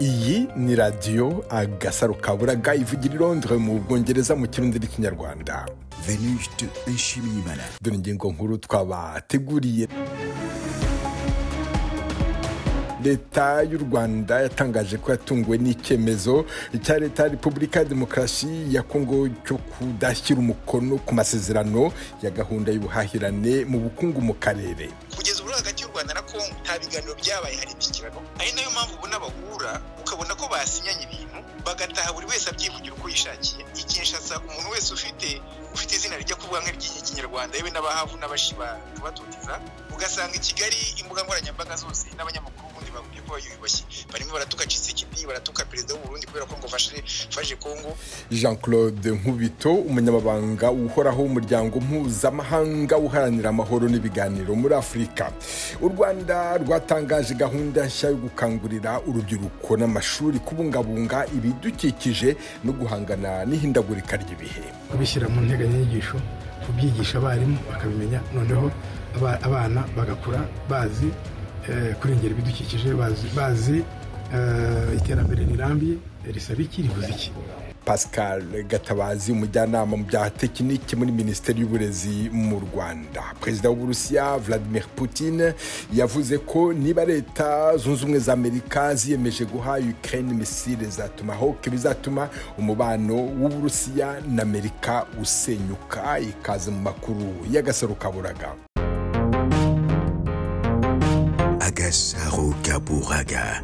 Iyi ni radiyo Agasaro Kaburaga ivugira i Londres mu Bwongereza mu Kirundi n'Ikinyarwanda. Venuste Nshimiyimana. Dore ingingo nkuru twabateguriye. Leta y'u Rwanda yatangaje ko yatunguwe n'icyemezo cya Leta ya Repubulika ya Demokarasi ya Kongo cyo kudashyira umukono ku masezerano ya gahunda y'ubuhahirane mu bukungu mu karere. Kugeza ubu hagati y'u Rwanda na Kongo nta biganiro byabaye, hari imishyikirano, ari nayo mpamvu ubona bahura ukabona ko basinyanye ibintu bagataha buri wese abyivugira uko yishakiye. I Kinshasa umuntu wese ufite izina rijya kuvuga nk'iry'ikinyarwanda, yewe n'abahavu n'abashiba tubatutiza, ugasanga i Kigali imbuga nkoranyambaga zose n'abanyamakuru ubundi bagumye kuba yiyubashye, barimo baratuka Tshisekedi, baratuka perezida w'u Burundi kubera ko ngo fashe Kongo. Jean Claude Nkubito, umunyamabanga uhoraho w'umuryango mpuzamahanga uharanira amahoro n'ibiganiro muri Afurika. U Rwanda rwatangaje gahunda nshya yo gukangurira urubyiruko n'amashuri kubungabunga ibidukikije no guhangana n'ihindagurika ry'ibihe. Kubishyira mu nteganyanyigisho, kubyigisha abarimu bakabimenya, noneho abana bagakura bazi kurengera ibidukikije, bazi iterambere rirambye risaba iki, ribuze iki. Pascal Gatabazi, umujyanama mu bya tekiniki muri Minisiteri y'Uburezi mu Rwanda. Perezida w'Uburusiya Vladimir Putin yavuze ko niba Leta Zunze Ubumwe za Amerika ziyemeje guha Ukraine misile za Tomahawk bizatuma umubano w'Uburusiya na Amerika usenyuka. Ikaze mu makuru y'Agasaro Kaburaga. Agasaro Kaburaga.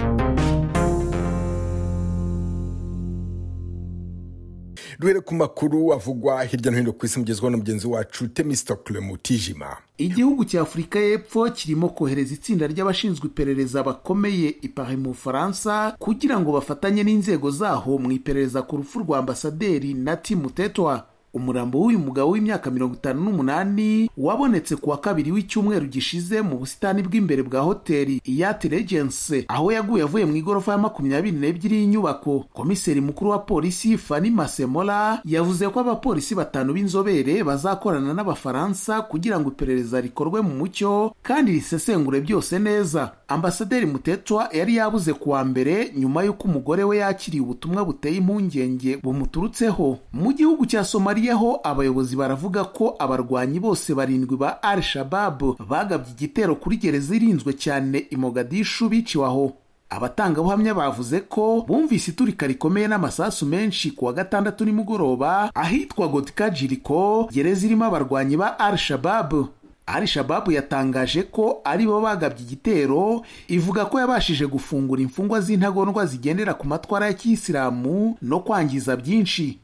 Duhere ku makuru avugwa hirya no hino ku isi, mugezwaho na mugenzi wacu Temistocle Mutijima. Igihugu cya Afurika y'Epfo kirimo kohereza itsinda ry'abashinzwe iperereza bakomeye i Paris mu Bufaransa kugira ngo bafatanye n'inzego zaho mu iperereza ku rupfu rwa ambasaderi Nati Mutetwa. Umurambo w'uyu mugabo w'imyaka 58 wabonetse kuwa kabiri w'icyumweru gishize mu busitani bw'imbere bwa hoteli Hyatt Regency, aho yaguye avuye mu igorofa ya 22 y'inyubako. Komiseri mukuru wa polisi Fanny Masemola yavuze ko abapolisi 5 b'inzobere bazakorana n'Abafaransa kugira ngo iperereza rikorwe mu mucyo kandi risesengure byose neza. Ambasaderi Mutetwa yari yabuze kuwa mbere nyuma y'uko umugore we yakiriye ubutumwa buteye impungenge bumuturutseho. Mu gihugu cya Somalia ho abayobozi baravuga ko abarwanyi bose 7 ba Al-Shabaab bagabye igitero kuri gereza irinzwe cyane i Mogadishu biciwe aho. Abatangabuhamya bavuze ko bumvise iturika rikomeye n'amasasu menshi kuwa gatandatu nimugoroba ahitwa Gotka Jiriko, gereza irimo abarwanyi ba Al-Shabaab. Al-Shabaab yatangaje ko ari bo bagabye igitero, ivuga ko yabashije gufungura imfungwa z'intagondwa zigendera ku matwara ya Kiyisilamu no kwangiza byinshi.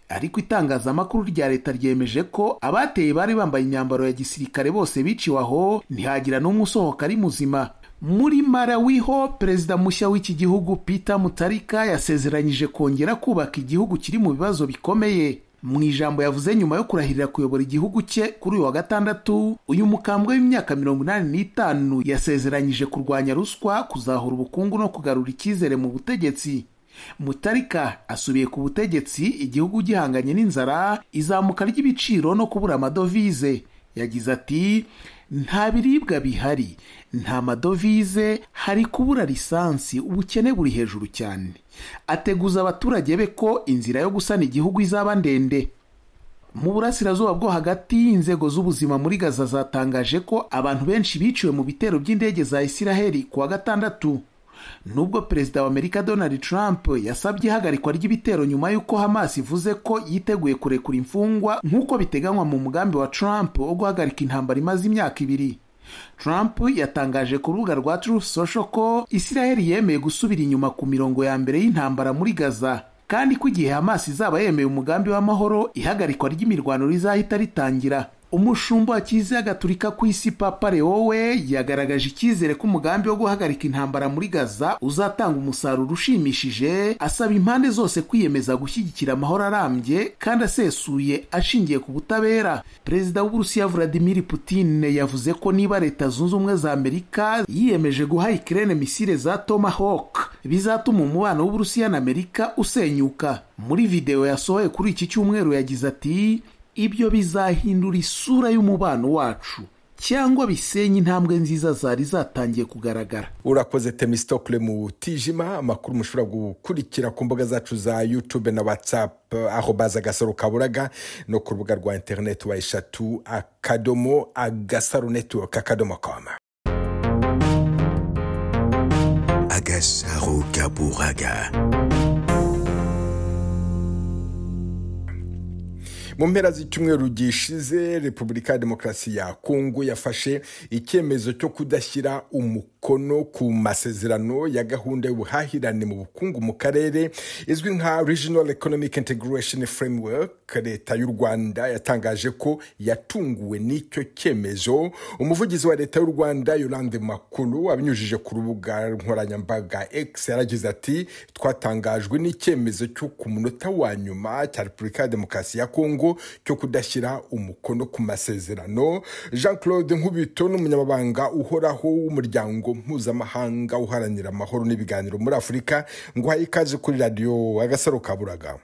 Ariko itangazamakuru rya leta ryemeje ko abateye bari bambaye imyambaro ya gisirikare bose biciwe aho, ntihagira n'umwe usohoka ari muzima. Muri Malawi ho perezida mushya w'iki gihugu Peter Mutharika yasezeranyije kongera kubaka igihugu kiri mu bibazo bikomeye. Mu ijambo yavuze nyuma yo kurahirira kuyobora igihugu cye kuri uyu wa gatandatu, uyu mukambwe w'imyaka 85 yasezeranyije kurwanya ruswa, kuzahura ubukungu no kugarura icyizere mu butegetsi. Mutharika asubiye ku butegetsi igihugu gihanganye n'inzara, izamuka ry'ibiciro no kubura amadovize. Yagize ati: nta biribwa bihari, nta madovize, hari kubura lisansi, ubukene buri hejuru cyane. Ateguza abaturage be ko inzira yo gusana igihugu izaba ndende. Mu burasirazuba bwo hagati, inzego z'ubuzima muri Gaza zatangaje ko abantu benshi biciwe mu bitero by'indege za Isiraheli kuwa gatandatu. Nubwo perezida wa Amerika Donald Trump yasabye ihagarikwa ry'ibitero nyuma y'uko Hamas ivuze ko yiteguye kurekura imfungwa nk'uko biteganywa mu mugambi wa Trump wo guhagarika intambara imaze imyaka 2. Trump yatangaje ku rubuga rwa Truth Social ko Isiraheli yemeye gusubira inyuma ku mirongo ya mbere y'intambara muri Gaza, kandi ko igihe Hamas izaba yemeye umugambi w'amahoro, ihagarikwa ry'imirwano rizahita ritangira. Umushumba wa Kiliziya Gatulika ku isi Papa Leo we yagaragaje icyizere ko umugambi wo guhagarika intambara muri Gaza uzatanga umusaruro ushimishije, asaba impande zose kwiyemeza gushyigikira amahoro arambye kandi asesuye ashingiye ku butabera. Perezida w'Uburusiya Vladimir Putin yavuze ko niba Leta Zunze Ubumwe za Amerika yiyemeje guha Ukraine misile za Tomahawk bizatuma umubano w'Uburusiya na Amerika usenyuka. Muri video yasohoye kuri iki cyumweru yagize ati: ibyo bizahindura isura y'umubano wacu cyangwa bisenye intambwe nziza zari zatangiye kugaragara. Urakoze Temistokle Mutijima. Amakuru mushobora gukurikira ku mbuga zacu za YouTube na WhatsApp @agasarokaburaga no ku rubuga rwa internet wa 3.agasaronetwork.com. Agasaro Kaburaga. Mu mpera z'icyumweru gishize, Repubulika ya Demokarasi ya Kongo yafashe icyemezo cyo kudashyira umukono ku masezerano ya gahunda y'ubuhahirane mu bukungu mu karere izwi nka Regional Economic Integration Framework. Leta y'u Rwanda yatangaje ko yatunguwe n'icyo cyemezo. Umuvugizi wa Leta y'u Rwanda Yolande Makulu abinyujije ku rubuga nkoranyambaga X yaragize ati: twatangajwe n'icyemezo cyo ku munota wa nyuma cya Repubulika ya Demokarasi ya Kongo cyo kudashyira umukono ku masezerano. Jean-Claude Nkubito n'umunyamabanga uhoraho w'umuryango mpuzamahanga uharanira amahoro n'ibiganiro muri Afurika, ngo haye ikaze kuri radio Agasaro Kaburaga.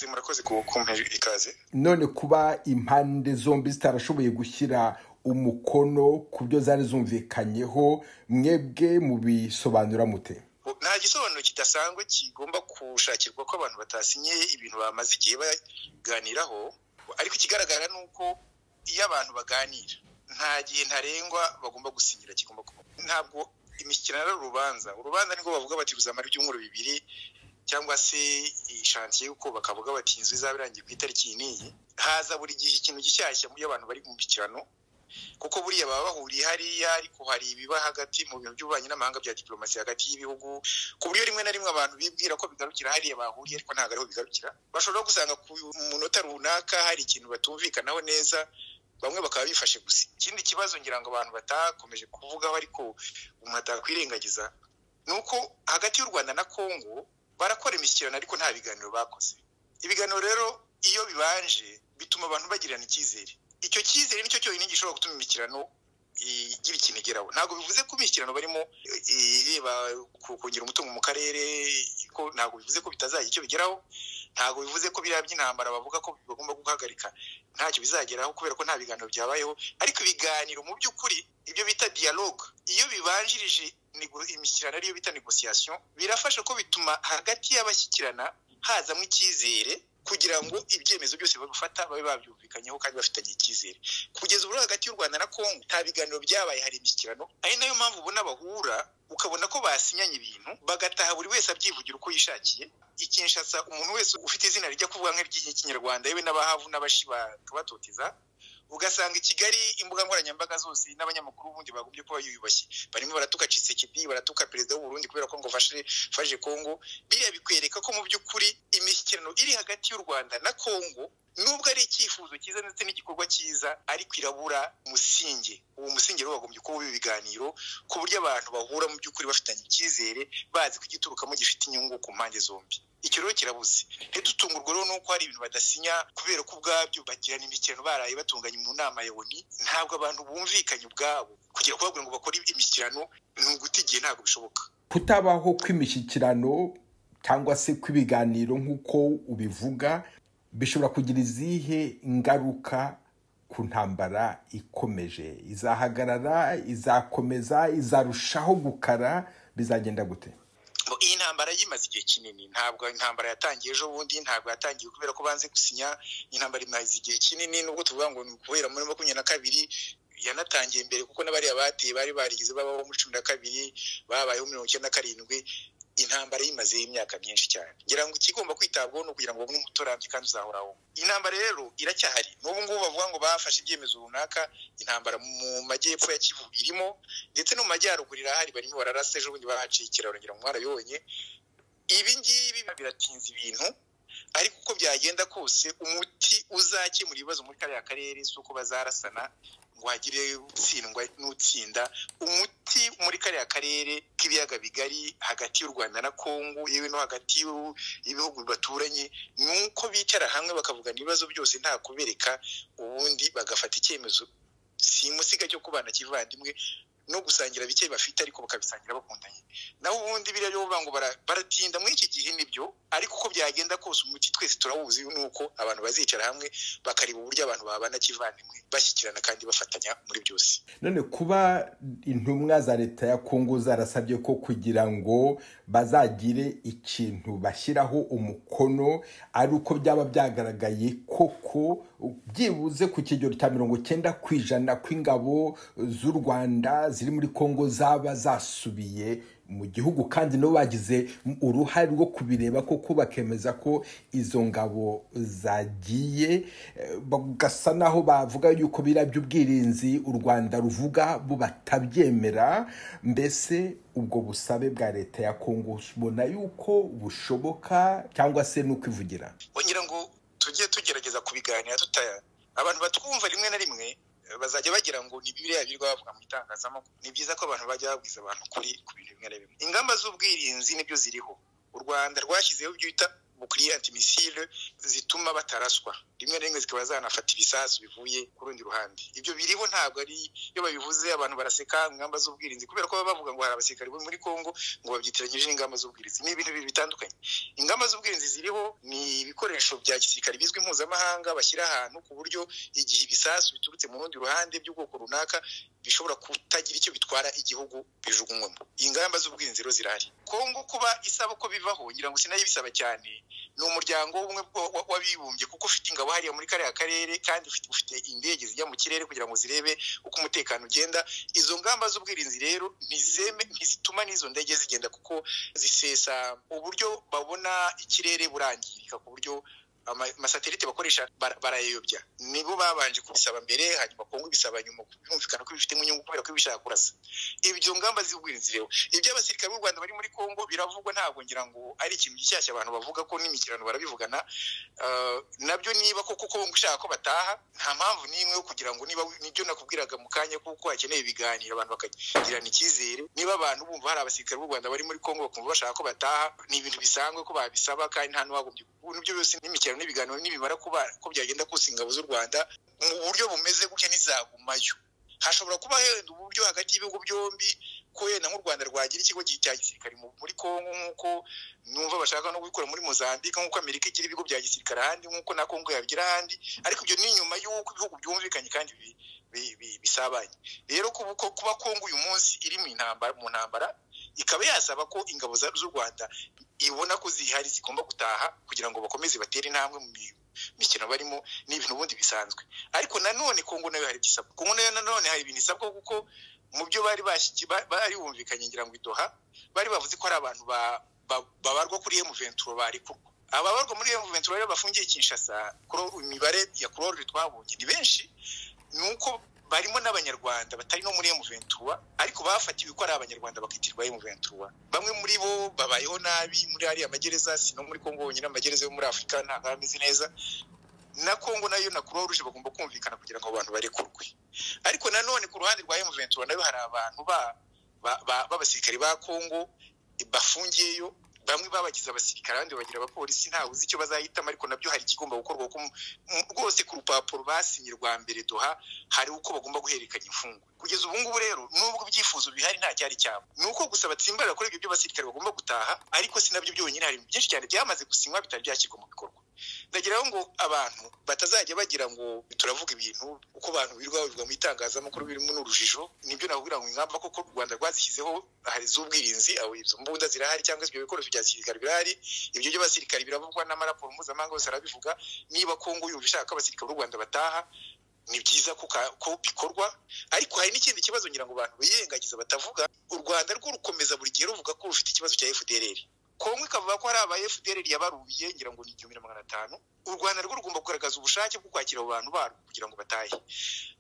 Murakoze kumpa ikaze. None kuba impande zombi zitarashoboye gushyira umukono ku byo zari zumvikanyeho, mwebwe mubisobanura mute? Nta gisobanuro kidasanzwe kigomba gushakirwa ko abantu batasinye ibintu bamaze igihe baganiraho, ariko ikigaragara ni uko iyo abantu baganira nta gihe ntarengwa bagomba gusinyira kigomba kuba. Ntabwo imishyikirano ari urubanza. Urubanza nibwo bavuga bati ruzamara ibyumweru 2 cyangwa se ishantiye yuko bakavuga bati inzu izaba irangiye ku itariki iyi n'iyi. Haza buri gihe ikintu gishyashya mu abantu bari mu mishyikirano, kuko buriya baba bahuriye hariya, ariko hari ibiba hagati mu bintu by'ububanyi n'amahanga bya diplomasi hagati y'ibihugu, ku buryo rimwe na rimwe abantu bibwira ko bigarukira hariya bahuriye, ariko ntabwo ariho bigarukira. Bashobora gusanga ku munota runaka hari ikintu batumvikanaho neza, bamwe bakaba bifashe gusa. Ikindi kibazo ngira ngo abantu batakomeje kuvugaho ariko umuntu atakwirengagiza ni uko hagati y'u Rwanda na Kongo barakora imishyikirano ariko nta biganiro bakoze. Ibiganiro rero iyo bibanje bituma abantu bagirana icyizere. Icyo cyizere nicyo cyonyine gishobora gutuma imishyikirano igira ikintu igeraho. Ntabwo bivuze ko imishyikirano barimo ireba kongera umutungo mu karere, ko ntabwo bivuze ko bitazagira icyo bigeraho, ntabwo bivuze ko biriya by'intambara bavuga ko bagomba guhagarika ntacyo bizageraho kubera ko nta biganiro byabayeho. Ariko ibiganiro mu by'ukuri ibyo bita dialogue iyo bibanjirije imishyikirano ariyo bita negotiation, birafasha ko bituma hagati y'abashyikirana hazamo icyizere kugira ngo ibyemezo byose babifata babe babyumvikanyeho kandi bafitanye icyizere. Kugeza ubu hagati y'u Rwanda na Kongo nta biganiro byabaye, hari imishyikirano. Ari nayo mpamvu ubona bahura ukabona ko basinyanye ibintu bagataha buri wese abyivugira uko yishakiye. Ikinshasa umuntu wese ufite izina rijya kuvuga nk'iry'ikinyarwanda yewe n'abahavu n'abashi bakabatoteza, ugasanga i Kigali imbuga nkoranyambaga zose n'abanyamakuru bundi bagombye kuba yiyubashye barimo baratuka Tshisekedi, baratuka perezida w'u Burundi kubera ko ngo fashe Kongo. Biriya bikwereka ko mu by'ukuri imishyikirano iri hagati y'u Rwanda na Kongo nubwo ari icyifuzo cyiza ndetse n'igikorwa cyiza, ariko irabura umusingi. Uwo musingi rero wagombye kuba ibiganiro ku buryo abantu bahura mu by'ukuri bafitanye icyizere, bazi ko igiturukamo gifite inyungu ku mpande zombi. Icyo rero kirabuze. Ntidutungurwe rero nuko hari ibintu badasinya kubera ko ubwabyo bagirana imishyikirano baraye batunganye mu nama ya ONU. Ntabwo abantu bumvikanye ubwabo kugira kubabwira ngo bakore imishyikirano ni uguta igihe, ntabwo bishoboka. Kutabaho kw'imishyikirano cyangwa se kw'ibiganiro nk'uko ubivuga bishobora kugira izihe ngaruka ku ntambara ikomeje? Izahagarara, izakomeza, izarushaho gukara, bizagenda gute? Iyi ntambara yimaze igihe kinini. Ntabwo intambara yatangiye ejo bundi, ntabwo yatangiye kubera ko banze gusinya. Intambara imaze igihe kinini, nubwo tuvuga ngo ni kubera muri 22 yanatangiye mbere, kuko n'abariya bateye bari barigize babaho muri 12, babayeho 97. Intambara yimaze imyaka myinshi cyane. Ngira ngo ikigomba kwitabwaho ni ukugira ngo babone umuturambye kandi uzahoraho. Intambara rero iracyahari. N'ubu ngubu bavuga ngo bafashe ibyemezo runaka, intambara mu majyepfo ya Kivu irimo, ndetse no mu majyaruguru irahari, barimo bararasa, ejo bundi bahaciye ikiraro ngira ngo mwarabibonye. Ibi ngibi biratinza ibintu, Ariko uko byagenda kose umuti uzakemura ibibazo muri kariya karere si uko bazarasana ngo hagire utsindwa n'utsinda. Umuti muri kariya karere k'ibiyaga bigari hagati y'u Rwanda na Kongo, yewe no hagati y'ibihugu baturanye, ni uko bicara hamwe bakavugana ibibazo byose nta kubereka, ubundi bagafata icyemezo simusiga cyo kubana kivandimwe no gusangira bike bafite, ariko bakabisangira bakundanye. Naho ubundi biriya byo bavuga ngo baratinda muri iki gihe nibyo, ariko uko byagenda kose umuti twese turawuzi nuko abantu bazicara hamwe bakareba uburyo abantu babana kivandimwe bashyikirana kandi bafatanya muri byose. None kuba intumwa za leta ya Kongo zarasabye ko kugira ngo bazagire ikintu bashyiraho umukono ari uko byaba byagaragaye koko byibuze ku kigero cya 90% kw'ingabo z'u Rwanda ziri muri Kongo zaba zasubiye mu gihugu, kandi no bagize uruhare rwo kubireba koko bakemeza ko izo ngabo zagiye, bagasa naho bavuga yuko bira by'ubwirinzi u Rwanda ruvuga bo batabyemera. Mbese ubwo busabe bwa leta ya Kongo ubona yuko bushoboka cyangwa se n'ukwivugira? Ngira ngo tujye tugerageza kubiganira tutaya abantu batwumva rimwe na rimwe bazajya bagira ngo ni biriya birirwa bavuga mu itangazamakuru. Ni byiza ko abantu bajya babwiza abantu kuri ku bintu bimwe na bimwe. Ingamba z'ubwirinzi nibyo ziriho. U Rwanda rwashyizeho ibyo bita bouclier antimissile zituma bataraswa, rimwe na rimwe zikaba zanafata ibisasu bivuye ku rundi ruhande. Ibyo biriho, ntabwo ari iyo babivuze abantu baraseka ingamba z'ubwirinzi, kubera ko baba bavuga ngo hari abasirikare bo muri Kongo ngo babyitiranyije n'ingamba z'ubwirinzi. Ni ibintu bibiri bitandukanye. Ingamba z'ubwirinzi ziriho ni ibikoresho bya gisirikare bizwi mpuzamahanga bashyira ahantu ku buryo igihe ibisasu biturutse mu rundi ruhande by'ubwoko runaka bishobora kutagira icyo bitwara igihugu bijugunywamo. Ingamba z'ubwirinzi rero zirahari. Kongo kuba isaba ko bivaho, ngira ngo sinayibisaba cyane, ni umuryango w'ubumwe w'abibumbye kuko ufite ingabo hariya muri kariya karere, kandi ufite indege zijya mu kirere kugira ngo zirebe uko umutekano ugenda. Izo ngamba z'ubwirinzi rero ntizituma n'izo ndege zigenda, kuko zisesa uburyo babona ikirere burangirika, ku buryo amasatelite bakoresha barayobya. Nibo babanje kubisaba mbere, hanyuma Kongo ibisaba nyuma, birumvikana ko bifitemo inyungu kubera ko ibishaka kurasa. Ibyo ngamba z'ubwirinzi rero, ibyo abasirikare b'u Rwanda bari muri Kongo biravugwa, ntabwo ngira ngo ari ikintu gishyashya abantu bavuga ko n'imikirano barabivugana. Nabyo niba koko Kongo ishaka ko bataha, nta mpamvu n'imwe yo kugira ngo niba nibyo nakubwiraga mu kanya kuko hakeneye ibiganiro abantu bakagirana icyizere. Niba abantu bumva hari abasirikare b'u Rwanda bari muri Kongo bakumva bashaka ko bataha, ni ibintu bisanzwe ko babisaba, kandi nta n'uwagombye nibyo byose n'imikirano n'ibiganiro nibimara kuba ko byagenda kose ingabo z'u Rwanda mu buryo bumeze gutya ntizagumayo. Hashobora kuba henda uburyo hagati y'ibihugu byombi ko yenda nk'u Rwanda rwagira ikigo cya gisirikare muri Kongo, nk'uko numva bashaka no gukora muri Mozambique, nk'uko Amerika igira ibigo bya gisirikare ahandi, nk'uko na Kongo yabigira ahandi. Ariko ibyo ni nyuma y'uko ibihugu byumvikanye kandi bisabanye. Rero kuba Kongo uyu munsi iri mu ntambara ikaba yasaba ko ingabo z'u Rwanda ibona ko zihari zigomba gutaha kugira ngo bakomeze batere intambwe mu mikino barimo, ni ibintu ubundi bisanzwe. Ariko nanone Kongo nayo hari ibisabwa. Kongo nayo nanone hari ibintu isabwa, kuko mu byo bari bumvikanye ngira ngo idoha bari bavuze ko hari abantu babarwa kuri M23 barekurwa. Ababarwa muri M23 rero bafungiye Kinshasa, kuri imibare ya Croix-Rouge twabonye ni benshi, nuko barimo n'abanyarwanda batari no muri M23, ariko bafatiwe ko ari abanyarwanda bakitirwa M23. Bamwe muri bo babayeho nabi muri ariya magereza, si no muri Kongo honyine, amagereza yo muri Afurika ntabwo ameze neza. Na Kongo nayo na Croix-Rouge bagomba kumvikana kugira ngo abantu barekurwe. Ariko nanone ku ruhande rwa M23 nayo hari abantu b'abasirikare ba Kongo bafungiyeyo, bamwe babagize abasirikare abandi bagira abapolisi, ntawe uzi icyo bazahitamo, ariko nabyo hari ikigomba gukorwa kuko rwose ku rupapuro basinye rwa mbere Doha hari uko bagomba guhererekanya imfungwa. Kugeza ubu ngubu rero nubwo ibyifuzo bihari nta cyari cyabo, ni uko gusa batsimbarara kuri ibyo by'abasirikare bagomba gutaha, ariko si nabyo byonyine, hari byinshi cyane byamaze gusinywa bitari byashyirwa mu bikorwa. Ndagira ngo abantu batazajya bagira ngo turavuga ibintu uko abantu birirwa babivuga mu itangazamakuru birimo n'urujijo. Nibyo nakubwira ngo ingamba koko u Rwanda rwazishyizeho, hari iz'ubwirinzi, aho izo mbunda zirahari cyangwa ibyo bikoresho bya gisirikare birahari, ibyo by'abasirikare biravugwa n'amaraporo mpuzamahanga yose arabivuga. Niba Kongo yumva ishaka ko abasirikare b'u Rwanda bataha, ni byiza ko bikorwa. Ariko hari n'ikindi kibazo ngira ngo abantu birengagiza batavuga. U Rwanda rwo rukomeza buri gihe ruvuga ko rufite ikibazo cya FDLR. Kongo ikavuga ko hari aba FDLR yabaruye ngira ngo ni 1500. U Rwanda rwo rugomba kugaragaza ubushake bwo kwakira abo bantu barwo kugira ngo batahe.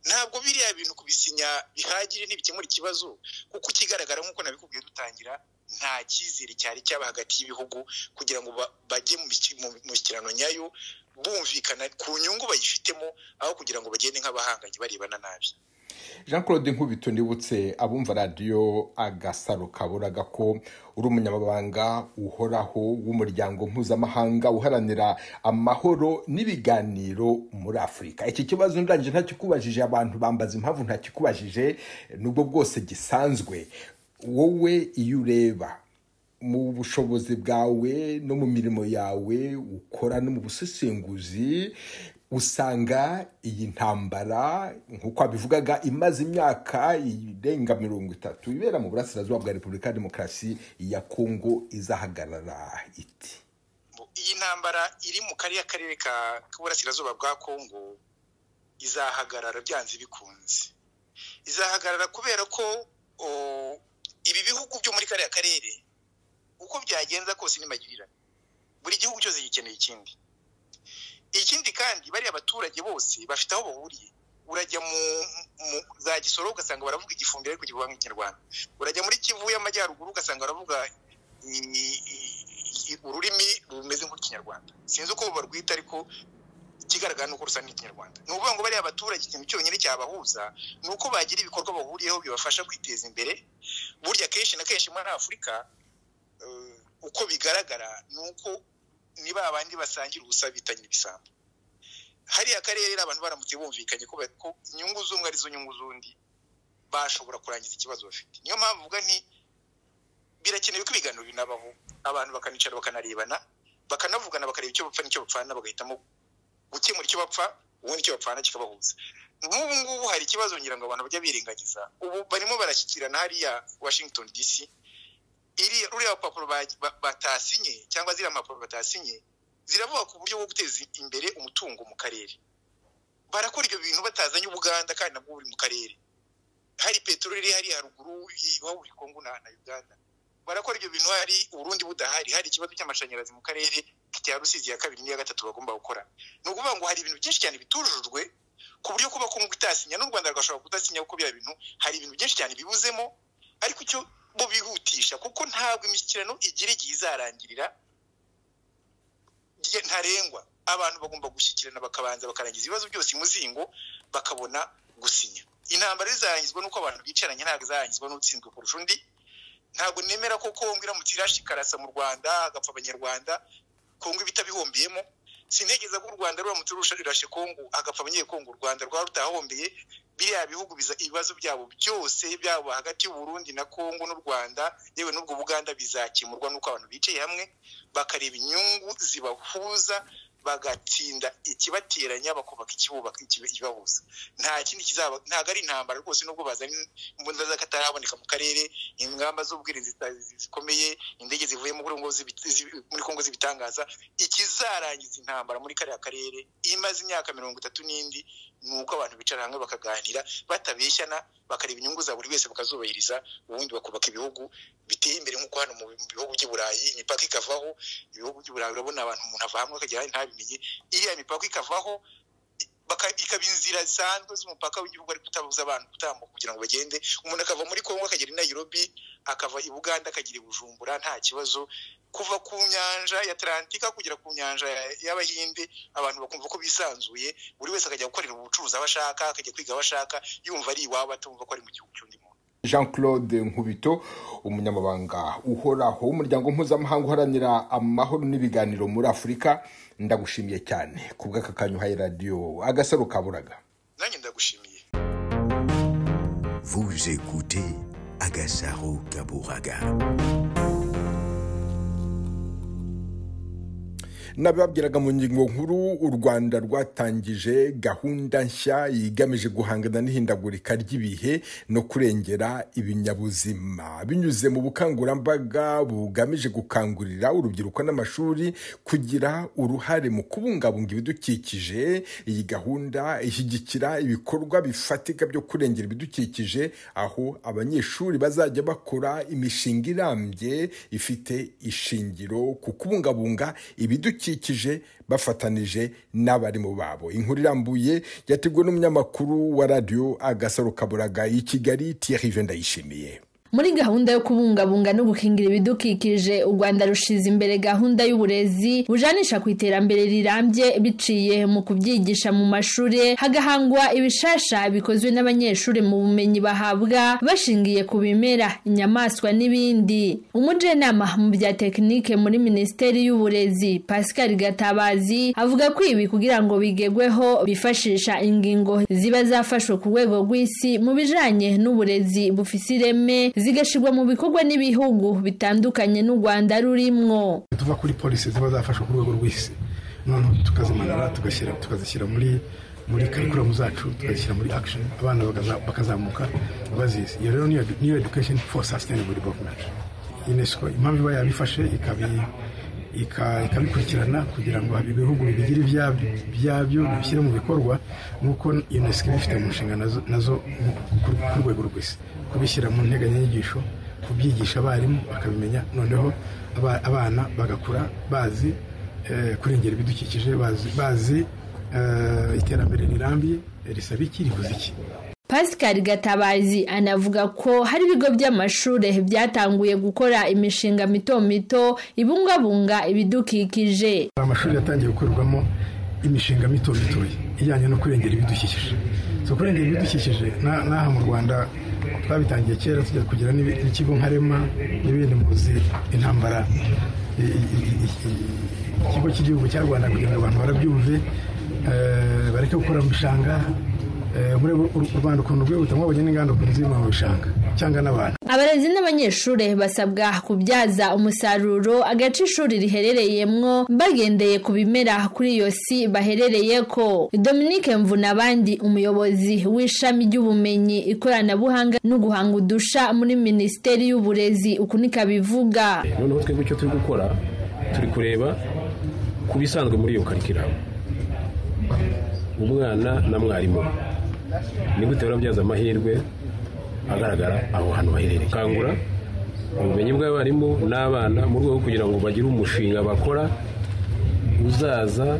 Ntabwo biriya bintu kubisinya bihagije ntibikemura ikibazo, kuko ikigaragara nk'uko nabikubwiye dutangira, Nta cyizere cyari cyaba hagati y'ibihugu kugira ngo bajye mu mishyikirano nyayo bumvikana ku nyungu bayifitemo, aho kugira ngo bagende nk'abahanganye barebana nabi. Jean Claude Nkubito, ndibutse abumva radiyo Agasaro Kaburaga ko uri umunyamabanga uhoraho w'umuryango mpuzamahanga uharanira amahoro n'ibiganiro muri Afurika. Iki kibazo ndangije ntakikubajije, abantu bambaza impamvu ntakikubajije nubwo bwose gisanzwe. Wowe iyo ureba mu bushobozi bwawe no mu mirimo yawe ukora no mu busesenguzi, usanga iyi ntambara nk'uko abivugaga imaze imyaka irenga 30 ibera mu burasirazuba bwa Repubulika ya Demokarasi ya Kongo izahagarara iti? Iyi ntambara iri mu kariya karere k'uburasirazuba bwa Kongo izahagarara byanze bikunze. Izahagarara kubera ko ibi bihugu byo muri kariya karere uko byagenza kose ni magirirane, buri gihugu cyose gikeneye ikindi. Ikindi kandi bari abaturage bose bafite aho bahuriye. Urajya mu za Gisoro ugasanga baravuga igifumbira ariko kivuga nk'ikinyarwanda, urajya muri Kivu y'Amajyaruguru ugasanga baravuga ururimi rumeze nk'ikinyarwanda, sinzi uko barwita ariko ikigaragara nuko rusa n'ikinyarwanda. Ni ukuvuga ngo bari abaturage ikintu cyonyine cyabahuza ni uko bagira ibikorwa bahuriyeho bibafasha kwiteza imbere. Burya kenshi na kenshi muri Afurika uko bigaragara ni uko niba abandi basangira ubusa bitanye ibisambo. Hariya karere abantu baramutse bumvikanye ko inyungu z'umwe arizo nyungu z'undi, bashobora kurangiza ikibazo bafite. Niyo mpamvu uvuga nti birakenewe ko ibiganiro binabaho, abantu bakanicara bakanarebana, bakanavugana, bakareba icyo bapfa n'icyo bapfana, bagahitamo gukemura icyo bapfa, ubundi icyo bapfana kikabahuza. Nk'ubu ngubu hari ikibazo ngira ngo abantu bajya birengagiza. Ubu barimo barashyikirana hariya Washington DC, ruriya rupapuro batasinye cyangwa ziriya mpapuro batasinye ziravuga ku buryo bwo guteza imbere umutungo mu karere. Barakora ibyo bintu batazanye Ubuganda kandi nabwo buri mu karere. Hari peteroli iri hariya haruguru iwabo Kongo na Uganda. Barakora ibyo bintu hari Uburundi budahari, hari ikibazo cy'amashanyarazi mu karere cya Rusizi ya 2 n'iya 3 bagomba gukora. Ni ukuvuga ngo hari ibintu byinshi cyane bitujujwe ku buryo kuba Kongo itasinya n'u Rwanda rwashobora kudasinya, kuko bya bintu hari ibintu byinshi cyane bibuzemo, ariko icyo bo bihutisha kuko ntabwo imishyikirano igira igihe izarangirira ntarengwa. Abantu bagomba gushyikirana bakabanza bakarangiza ibibazo byose imuzingo bakabona gusinya. Intambara izarangizwa nuko abantu bicaranye, ntabwo izarangizwa n'utsinzwe kurusha undi. Ntabwo nemera ko Kongo iramutse irashikarasa mu Rwanda agapfa abanyarwanda, Kongo ibitabihombiyemo. Sintekereza ko u Rwanda ruramutse rurashe Kongo agapfa abanyekongo, u Rwanda rwaba rutahombeye. Biriya bihugu ibibazo byabo byose byabo hagati y'u Burundi na Kongo n'u Rwanda yewe n'ubwo Buganda bizakemurwa nuko abantu bicaye hamwe bakareba inyungu zibahuza, bagatsinda ikibateranya, bakubaka ikibubaka ikibahuza. Nta kindi kizaba, ntabwo ari intambara rwose, nubwo bazana imbunda z'akataraboneka mu karere, ingamba z'ubwirinzi zikomeye, indege zivuye muri Kongo zibitangaza. Ikizarangiza intambara muri kariya karere imaze imyaka 30 n'indi ni uko abantu bicara hamwe bakaganira batabeshyana, bakareba inyungu za buri wese bakazubahiriza, ubundi bakubaka ibihugu biteye imbere nk'uko hano mu bihugu by'i Burayi imipaka ikavaho. Ibihugu by'i Burayi urabona abantu umuntu ava hamwe akagera ntabimenye, iriya mipaka ikavaho ikaba inzira zisanzwe z'umupaka w'igihugu, ariko utabuza abantu gutambuka kugira ngo bagende. Umuntu akava muri Kongo akagera i Nairobi, akava i Buganda akagera i Bujumbura nta kibazo. Kuva ku nyanja ya Atlantika kugera ku nyanja y'Abahinde, abantu bakumva ko bisanzuye, buri wese akajya gukorera ubucuruzi aho ashaka, akajya kwiga aho ashaka, yumva ari iwabo atumva ko ari mu gihugu cy'undi muntu. Jean Claude Nkubito, umunyamabanga uhoraho w'umuryango mpuzamahanga uharanira amahoro n'ibiganiro muri Afurika, ndagushimiye cyane kubw'aka kanyu uhaye radiyo Agasaro Kaburaga. Nanjye ndagushimiye. Vous écoutez Agasaro Kaburaga. Nababwiraga mu ngingo nkuru, u Rwanda rwatangije gahunda nshya igamije guhangana n'ihindagurika ry'ibihe no kurengera ibinyabuzima binyuze mu bukangurambaga bugamije gukangurira urubyiruko n'amashuri kugira uruhare mu kubungabunga ibidukikije. Iyi gahunda ishyigikira ibikorwa bifatika byo kurengera ibidukikije, aho abanyeshuri bazajya bakora imishinga irambye ifite ishingiro ku kubungabunga ibidukikije bafatanije n'abarimu babo. Inkuru irambuye yateguwe n'umunyamakuru wa radio Agasaro Kaburaga i Kigali, Thierry Vendayishimiye. Muri gahunda yo kubungabunga no gukingira ibidukikije, u Rwanda rushize imbere gahunda y'uburezi bujanisha ku iterambere rirambye biciye mu kubyigisha mu mashuri, hagahangwa ibishasha bikozwe n'abanyeshuri mu bumenyi bahabwa bashingiye ku bimera, inyamaswa n'ibindi. Umujenama mu bya tekinike muri Minisiteri y'Uburezi Pascal Gatabazi avuga ko ibi kugira ngo bigegweho bifashisha ingingo ziba zafashwe ku rwego rw'isi mu bijanye n'uburezi bufise ireme, zigashirwa mu bikorwa n'ibihugu bitandukanye n'u Rwanda rurimwo. Tuva kuri policy ziba zafashwe ku rwego rw'isi, none tukazimanura tukazishyira muri curriculum zacu, tukazishyira muri action, abana bakazamuka bazizi. Iyo rero niyo education for sustainable development. UNESCO impamvu iba yabifashe ikabikurikirana kugira ngo ibihugu bigire ibyabyo bibishyire mu bikorwa, nk'uko UNESCO ibifite mu nshingano nazo ku rwego rw'isi, kubishyira mu nteganyanyigisho, kubyigisha abarimu bakabimenya, noneho abana bagakura bazi kurengera ibidukikije, bazi iterambere rirambye risaba iki, ribuze iki. Pascal Gatabazi anavuga ko hari ibigo by'amashure byatanguye gukora imishinga mito mito ibungabunga ibidukikije. Amashuri yatangiye gukorwamo imishinga mito mito ijyanye no kurengera ibidukikije. So kurengera ibidukikije n'aha mu Rwanda twabitangiye kera, tujya kugira n'ikigo nka REMA n'ibindi, muzi intambara ikigo cy'igihugu cya Rwanda kugira ngo abantu barabyumve, bareke gukora mu bishanga. Muri u Rwanda ukuntu rwihuta, mwabonye n'inganda ukuntu ziri mu bishanga cyangwa n'abantu. Abarezi n'abanyeshure basabwa kubyaza umusaruro agace ishuri riherereyemwo bagendeye ku bimera kuri iyo si baherereyeko. Dominique Mvunabandi, umuyobozi w'ishami ry'ubumenyi, ikoranabuhanga no guhanga udusha muri Minisiteri y'Uburezi, uku niko abivuga. Noneho twebwe icyo turi gukora, turi kureba ku bisanzwe muri iyo curriculum, umwana na mwarimu ni gute barabyaza amahirwe agaragara aho hantu baherereye, kangura ubumenyi bw'abarimu n'abana mu rwego kugira ngo bagire umushinga bakora uzaza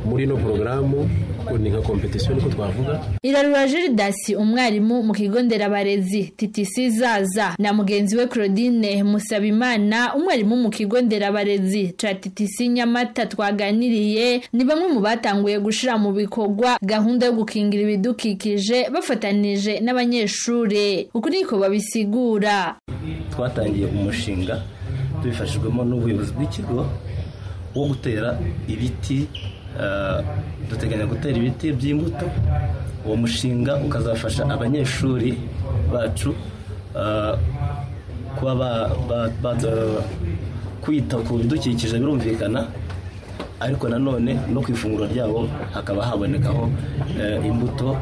muri no porogaramu, kuko ni nka competition niko twavuga. Irarura Gildas, umwarimu mu kigo nderabarezi TTC Zaza, na mugenzi we Claudine Musabimana, umwarimu mu kigo nderabarezi ca TTC Nyamata twaganiriye, ni bamwe mu batanguye gushira mu bikorwa gahunda yo gukingira ibidukikije bafatanije n'abanyeshure. Uku niko babisigura. Twatangiye umushinga tubifashijwemo n'ubuyobozi bw'ikigo wo gutera ibiti. Duteganya gutera ibiti by'imbuto. Uwo mushinga ukazafasha abanyeshuri bacu kuba kwita ku bidukikije, birumvikana, ariko nanone no ku ifunguro ryabo hakaba habonekaho imbuto.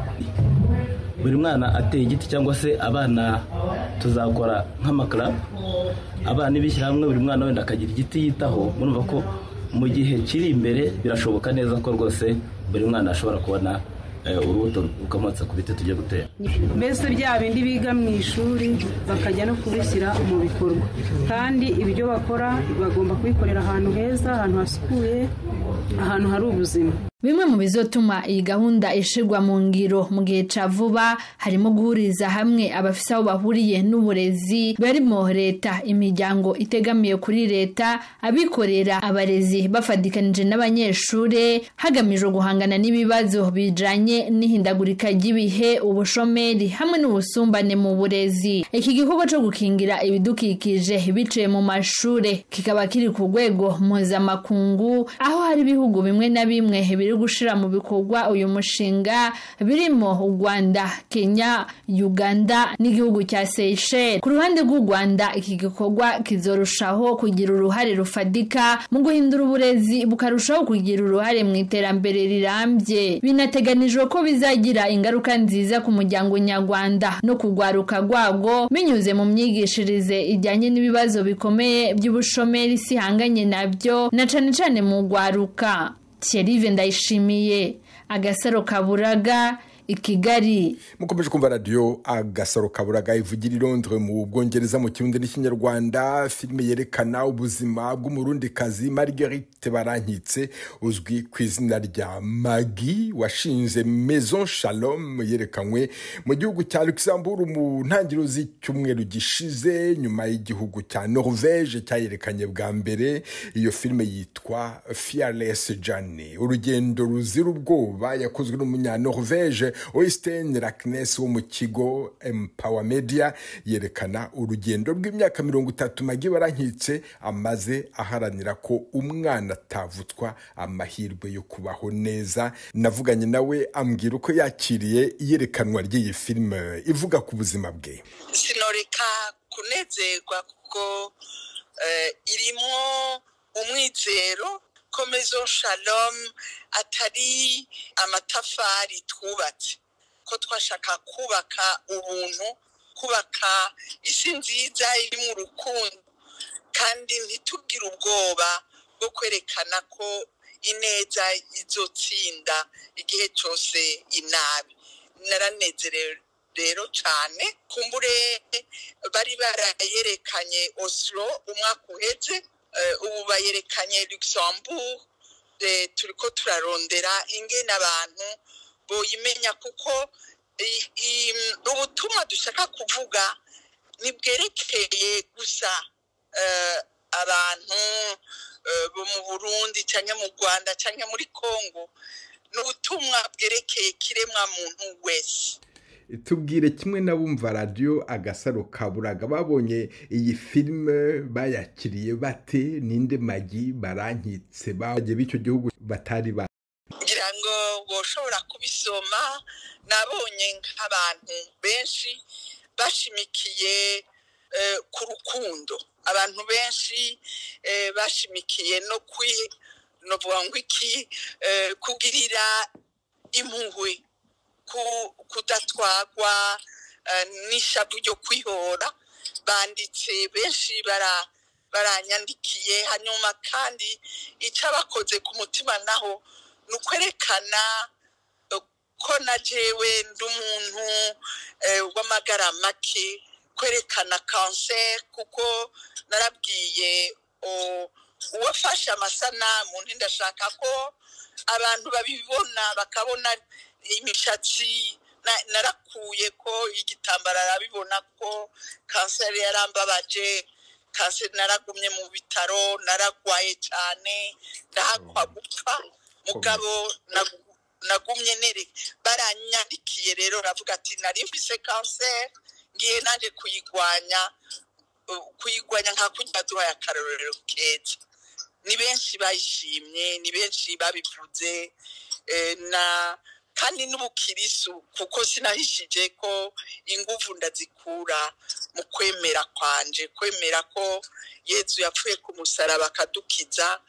Buri mwana ateye igiti, cyangwa se abana tuzakora nk'amakarabu, abana bishyira hamwe, buri mwana wenda akagira igiti yitaho. Murumva ko mu gihe kiri imbere birashoboka neza ko rwose buri mwana ashobora kubona urubuto rukomotse ku biti tujya gutera. Mbese bya bindi biga mu ishuri bakajya no kubishyira mu bikorwa, kandi ibyo bakora bagomba kubikorera ahantu heza, ahantu hasukuye, ahantu hari ubuzima. Bimwe mu bizotuma iyi gahunda ishirwa mu ngiro mu gihe ca vuba harimo guhuriza hamwe abafise aho bahuriye n'uburezi, barimo leta, imiryango itegamiye kuri leta, abikorera, abarezi bafadikanije n'abanyeshure, hagamijwe guhangana n'ibibazo bijanye n'ihindagurika ry'ibihe, ubushomeri hamwe n'ubusumbane mu burezi. Iki gikorwa co gukingira ibidukikije biciye mu mashure kikaba kiri ku rwego mpuzamakungu, aho hari ibihugu bimwe na bimwe biri gushira mu bikorwa uyu mushinga, birimo u Rwanda, Kenya, Uganda n'igihugu cya Seychelles. Ku ruhande rw'u Rwanda, iki gikorwa kizorushaho kugira uruhare rufadika mu guhindura uburezi bukarushaho kugira uruhare mu iterambere rirambye. Binateganijwe ko bizagira ingaruka nziza ku muryango nyarwanda no kugwaruka rwago binyuze mu myigishirize ijyanye n'ibibazo bikomeye by'ubushomeri sihanganye nabyo, na cane cane mu gwaruka. Thierry Ndayishimiye, Agasaro Kaburaga, i Kigali. Mukomeje kumva radio Agasaro Kaburaga ivugira i Londres mu Bwongereza mu Kirundi n'Ikinyarwanda. Filime yerekana ubuzima bw'umurundikazi Marguerite Barankitse uzwi ku izina rya Maggie washinze Maison Shalom yerekanywe mu gihugu cya Luxembourg mu ntangiriro z'icyumweru gishize, nyuma y'igihugu cya Norvège cyayerekanye bwa mbere. Iyo filime yitwa Fearless Journey, urugendo ruzira ubwoba, yakozwe n'umunya Norvège Øystein Raknes wo mu kigo Empower Media. Yerekana urugendo rw'imyaka 30 Maggie Barankitse amaze aharanira ko umwana atavutswa amahirwe yo kubaho neza. Navuganye nawe ambwira uko yakiriye iyerekanwa ry'iyi filime ivuga ku buzima bwe. Sinoreka kunezerwa kuko irimo umwizero ko Maison Shalom atari amatafari twubatse, ko twashaka kubaka ubuntu, kubaka isi nziza irimo urukundo, kandi ntitugire ubwoba bwo kwerekana ko ineza izotsinda igihe cyose inabi. Naranezerewe rero cyane. Kumbure bari barayerekanye Oslo umwaka uheze, ubu bayerekanye Luxembourg. Turiko turarondera ingene abantu boyimenya, kuko ubutumwa dushaka kuvuga ntibwerekeye gusa abantu bo mu Burundi cyangwa mu Rwanda cyangwa muri Congo, ni ubutumwa bwerekeye kiremwa muntu wese. Tubwire kimwe n'abumva radio Agasaro Kaburaga babonye iyi filime bayakiriye bate? Ninde Maggie Barankitse bagiye b'icyo gihugu batari ba ngira ngo woshobora kubisoma. Nabonye nk'abantu benshi bashimikiye ku rukundo, abantu benshi bashimikiye no kwi no iki kugirira impuhwe, kudatwagwa n'ishavu ryo kwihora. Banditse benshi baranyandikiye. Hanyuma kandi icyabakoze ku mutima naho ni ukwerekana ko na jewe ndi umuntu w'amagara make, kwerekana kanseri, kuko narabwiye uwafashe amasanamu ndashaka ko abantu babibona, bakabona imishatsi narakuye ko igitambara, arabibona ko kanseri yarambabaje. Kanseri naragumye mu bitaro, naragwaye cyane, ndahakwa gupfa, mugabo nagumye nere. Baranyandikiye rero ravuga ati nari mfise kanseri, ngiye naje kuyigwanya nka kurya duhaye akarorero keza. Ni benshi bayishimye, ni benshi babivuze, na kandi n'ubukirisu, kuko sinahishije ko inguvu ndazikura mu kwemera kwanje, kwemera ko Yezu yapfuye ku musaraba akadukiza,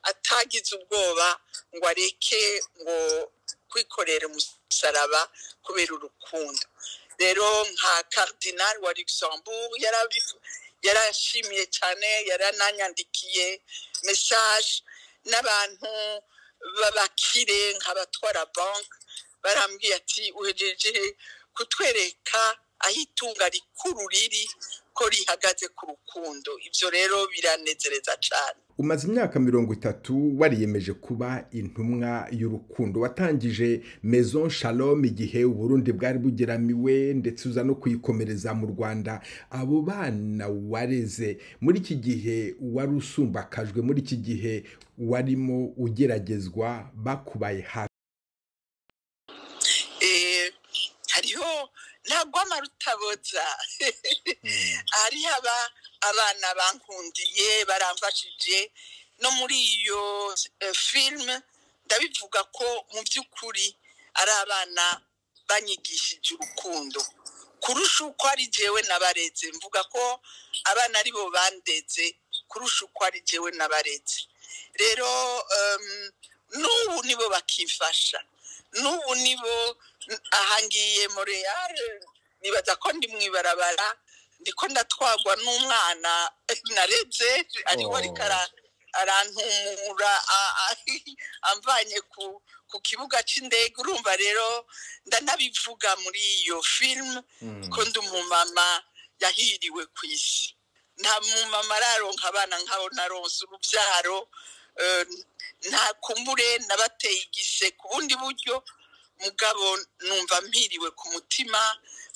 atagize ubwoba ngo areke ngo kwikorera umusaraba kubera urukundo. Rero nka Cardinal wa Luxembourg yarashimiye cyane, yarananyandikiye message, n'abantu babakire nk'abatwara banki barambwiye ati uhejeje kutwereka aho itunga rikuru riri, ko rihagaze ku rukundo. Ibyo rero biranezereza cyane. Umaze imyaka 30 wariyemeje kuba intumwa y'urukundo. Watangije Maison Shalom igihe Uburundi bwari bugeramiwe, ndetse uza no kuyikomereza mu Rwanda. Abo bana wareze muri iki gihe wari usumbakajwe, muri iki gihe warimo ugeragezwa, bakubaye hafi. Hariho ntabwo amarutaboza hariho abana bankundiye, baramfashije. No muri iyo filime ndabivuga ko mu by'ukuri ari abana banyigishije urukundo kurusha uko ari jewe nabareze. Mvuga ko abana aribo bandeze kurusha uko ari jewe nabareze. Rero n'ubu nibo bakifasha, n'ubu nibo ahangiye Montreal, nibaza ko ndi mwibarabara, ndiko ndatwagwa n'umwana nareze, ariho Arantumura amvanye ku kibuga cy'indege. Urumva rero ndanabivuga muri iyo filime ko ndi umumama yahiriwe ku isi. Nta mumama araronka abana nk'abo naronse urubyaro. Nta kumbure nabateye igise ku bundi buryo, mugabo numva mpiriwe ku mutima,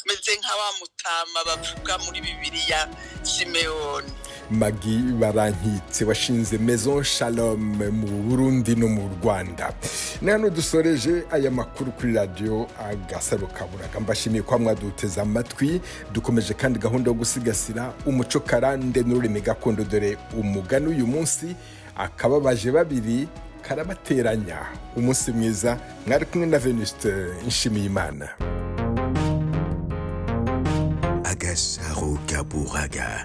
meze nka wa mutama bavuga muri Bibiliya, Simewoni. Magi Barankitse washinze Maison Shalom mu Burundi no mu Rwanda. Ni hano dusoreje aya makuru kuri Radiyo Agasaro Kaburaga. Mbashimiye kwa mwaduteze amatwi. Dukomeje kandi gahunda yo gusigasira umuco karande n'ururimi gakondo. Dore umugani uyu munsi: akababaje babiri karabateranya. Umunsi mwiza, mwari kumwe na Venuste Nshimiyimana. Agasaro Kaburaga.